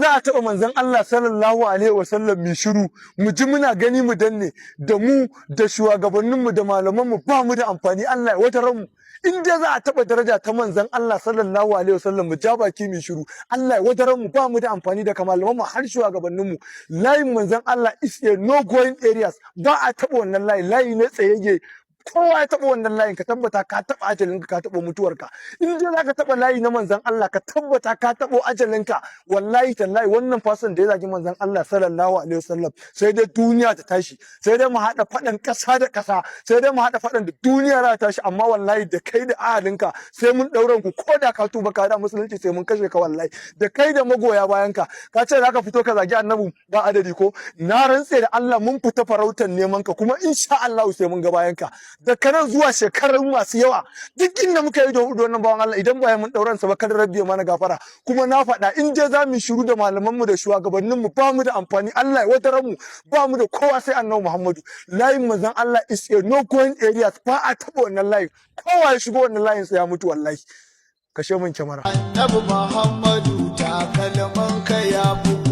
za a taɓa Manzon Allah sallallahu alaihi wasallam mu shiru, mu ji muna gani mu danne, da mu da shugabanninmu da malamanmu ba mu da amfani. Allah ya wata ranmu. In dai za a taɓa daraja ta Manzon Allah sallallahu alaihi wasallam mu ja baki mu shiru, Allah ya wata ranmu. Ba mu da amfani daga malamanmu har shugabanninmu. Layin Manzon Allah is a no going areas. Ba a taɓa wannan layi. Layi ne tsayayye. Kowa ya taɓa wannan layin, ka tabbata ka taɓa ajalinka, ka taɓa mutuwarka. In dai za ka taɓa layi na Manzon Allah, ka tabbata ka taɓo ajalinka. Wallahi tallahi, wannan fason da ya zagi Manzon Allah sallallahu alaihi wasallam, sai dai duniya ta tashi, sai dai mu haɗa faɗan ƙasa da ƙasa, sai dai mu haɗa faɗan da duniya za ta tashi. Amma wallahi da kai da ahalinka sai mun ɗauran ku. Ko da ka tuba ka da Musulunci, sai mun kashe ka wallahi, da kai da magoya bayan ka. Ka ce za ka fito ka zagi Annabi ba adadi ko? Na rantse da Allah mun fita farautar neman ka, kuma insha Allah sai mun ga bayan ka. Daga nan zuwa shekarun masu yawa, duk inda muka yi da hudu wannan bawan Allah, idan ba mun dauran sa ba, kada rabbi mana gafara. Kuma na faɗa, in dai za mu shiru da malaman mu da shugabannin mu, ba mu da amfani. Allah ya wata mu. Ba mu da kowa sai Annabi Muhammadu. Layin Manzon Allah is a no going areas. Ba a taɓa wannan layin. Kowa ya shigo wannan layin sai ya mutu wallahi. Kashe mun kyamara. Annabi Muhammadu, takalman ka ya fi